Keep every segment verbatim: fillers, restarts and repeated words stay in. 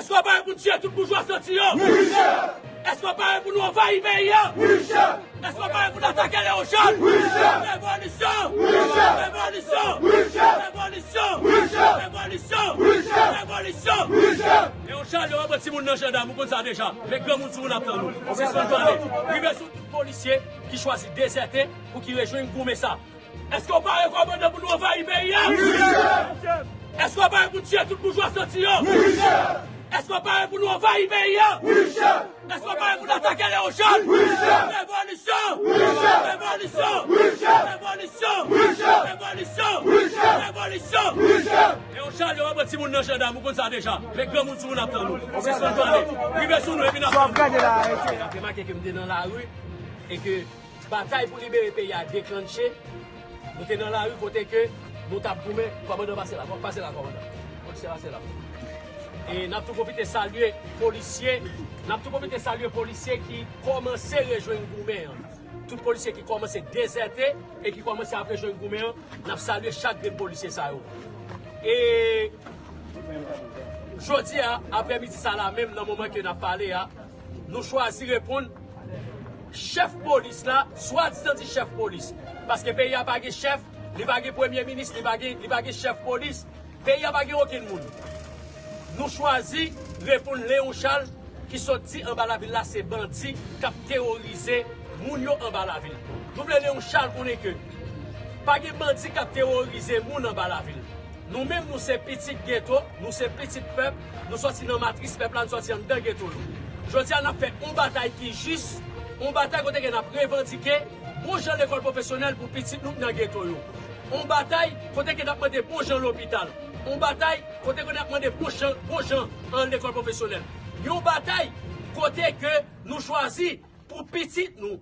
Èske w pare pou n tiye tout boujwa santi yo? Wi, chèf! Èske w pare pou nou anvayi peyi a? Wi, chèf! Èske w pare pou n atake Leon Charles? Wi, chèf! Revolisyon! Wi, chèf! Revolisyon! Wi, chèf! Revolisyon! Wi, chèf! Revolisyon! Wi, chèf! Revolisyon! Wi, chèf! Leon Charles, yo pran timoun nan jandam, ou konn sa deja. Men granmoun sou nou n ap tann ou. Sispann pale. Rive sou tout polisye ki chwazi dezète pou ki rejwenn goumen sa. Èske w pare, kòmandan, pou nou anvayi peyi a? Wi, chèf! Èske w pare pou n tiye tout boujwa santi yo? Wi, chèf! Èske w pare pou nou anvayi peyi a? Wi, chèf! Èske w pare pou n atake Leon Charles? Wi, chèf! Revolisyon! Wi, chèf! Revolisyon! Wi, chèf! Revolisyon! Wi, chèf! Revolisyon! Wi, chèf! Revolisyon! Wi, chèf! Leon Charles, yo pran timoun nan jandam, ou konn sa deja. Men granmoun sou nou n ap tann ou. Sispann pale. Rive sou nou epi n ap tann ou. Sa w ap gade la, e, se... N ap remake ke m te nan lari e ke batay pou libere peyi a deklanche. Nou te nan lari kote ke nou t ap goumen. Kòmandan, pase la, pase la, kòmandan. Pase, pase la. E n ap tou pwofite salye polisye, n ap tou pwofite salye polisye ki kòmanse rejwenn goumen an. Tout polisye ki kòmanse dezète e ki kòmanse ap rejwenn goumen an, n ap salye chak grenn polisye sa yo. E jodi a, aprèmidi sa la menm, nan moman ke n ap pale a, nou chwazi reponn chèf polis la, swadizan di chèf polis. Paske peyi a pa gen chèf, li pa gen premye minis, li pa gen, li pa gen chèf polis. Peyi a pa gen okenn moun. Nou chwazi reponn Leon Charles ki sot di anba lavil la se bandi k ap teworize moun yo anba lavil. Nou vle Leon Charles konnen ke pa gen bandi k ap teworize moun anba lavil. Nou menm, nou se pitit geto, nou se pitit pèp, nou sòti nan matris pèp la, nou sòti anndan geto yo. Jodi a, n ap fè yon batay ki jis, yon batay kote ke n ap revandike bon jan lekòl pwofesyonèl pou pitit nou k nan geto yo. Yon batay kote ke n ap mande bon jan lopital. Yon batay kote ke n ap mande bon jan, bon jan, an, lekòl pwofesyonèl. Yon batay kote ke nou chwazi pou pitit nou,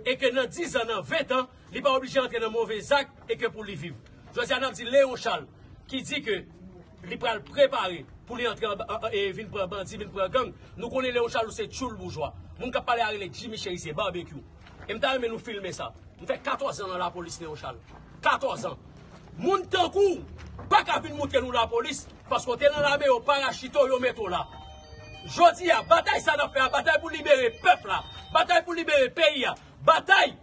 e ke nan diz an, nan ven an, li pa oblije antre nan move zak e ke pou li viv. Jodi a, n ap di Leon Charles, ki di ke li pral prepare pou li antre anba, an, an, e vin pran bandi, vin pran gang. Nou konnen Leon Charles ou se tchoul boujwa. Moun k ap pale a rele Jimmy Cherizier, Barbecue. E m ta renmen nou filme sa. M fè katòz an nan lapolis, Leon Charles. Katòz an. Moun tankou w pa ka vin moutre nou lapolis, paske w te nan lame, yo parachite w, yo mete w la. Jodi a, batay sa n ap fè a, batay pou libere pèp la, batay pou libere peyi a, batay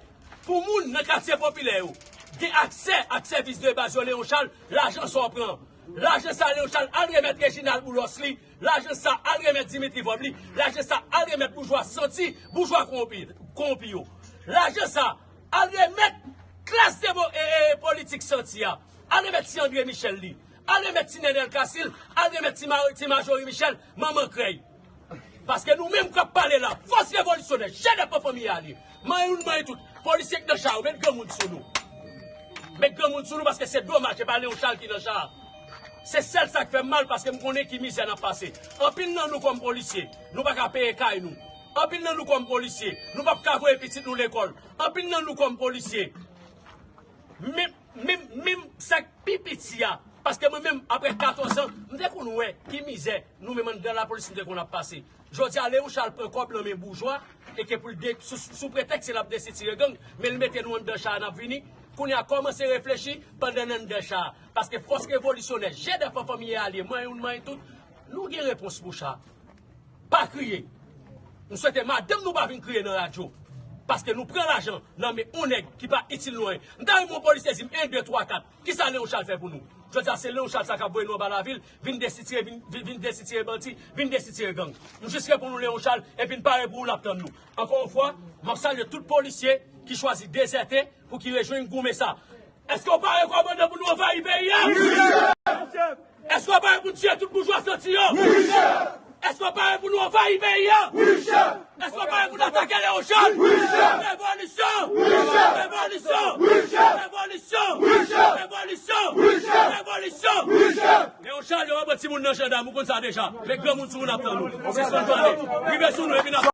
pou moun nan katye popilè yo gen aksè ak sèvis de baz yo, Leon Charles, lajan sa w pran. Lajan sa, Leon Charles, al remèt Reginald Boulos li, lajan sa, al remèt Dimitri Vorbe li, lajan sa, al remèt boujwa santi, boujwa kowonpi, kowonpi yo. Lajan sa, al remèt klas demo-, e, e, politik santi a. Al remèt ti André Michel li. Al remèt ti Nenel Casil. Al remèt ti Ma-, ti Marjorie Michel, manman krèy. Paske nou menm k ap pale la, fòs revolisyonè, chèf de fanmi a li. Manyen youn, manyen tout. Polisye k nan cha yo, met granmoun sou nou. Met granmoun sou nou paske se domaj, se pa Leon Charles ki nan cha a. Se sèl sa k fè m mal paske m konnen ki mizè n ap pase. Anpil nan nou kòm polisye, nou pa ka peye kay nou. Anpil nan nou kòm polisye, nou p ap ka voye pitit nou lekòl. Anpil nan nou kòm polisye, menm, menm, menm sa k pi piti a, paske mwen menm, apre katòz an, m te konn wè ki mizè nou menm anndan lapolis nou te konn ap pase. Jodi a, Leon Charles pran kòb nan men boujwa, e ke pou l de-, sou, sou pretèks ke l ap desitire gang, men l mete nou anndan cha a, n ap vini. Kounye a, kòmanse reflechi pandan n anndan cha a. Paske fòs revolisyonè, jèdèfan fanmi e alye, manyen youn, manyen tout, nou gen repons pou cha. Pa kriye. M swete madanm nou pa vin kriye nan radyo. Paske nou pran lajan nan men yon nèg ki pa itil nou anyen. M ta renmen yon polisye di m en, de, twa, kat. Kisa Leon Charles fè pou nou? Jodi a, se Leon Charles sa k ap voye nou anba lavil, vin desitire, vin, vin, vin desitire bandi, vin desitire gang. M jis reponn nou Leon Charles, epi n pare pou ou, n ap tann nou. Ankò yon fwa, m ap salye tout polisye ki chwazi dezète pou ki rejwenn goumen sa. Èske w pare, kòmandan, pou nou anvayi peyi a? Wi, chèf! Èske w pare pou n tiye tout boujwa santi yo? Wi, chèf! Èske w pare pou nou anvayi peyi a? Wi, chèf! Èske w pare pou n atake Leon Charles? Wi, chèf! Revolisyon! Wi, chèf! Revolisyon! Wi, chèf! Revolisyon! Wi, chèf! Revolisyon! Wi, chèf! Revolisyon! Wi, chèf! Leon Charles, yo pran timoun nan jandam, ou konn sa deja. Men granmoun sou nou n ap tann ou. Sispann pale. Rive sou nou epi n ap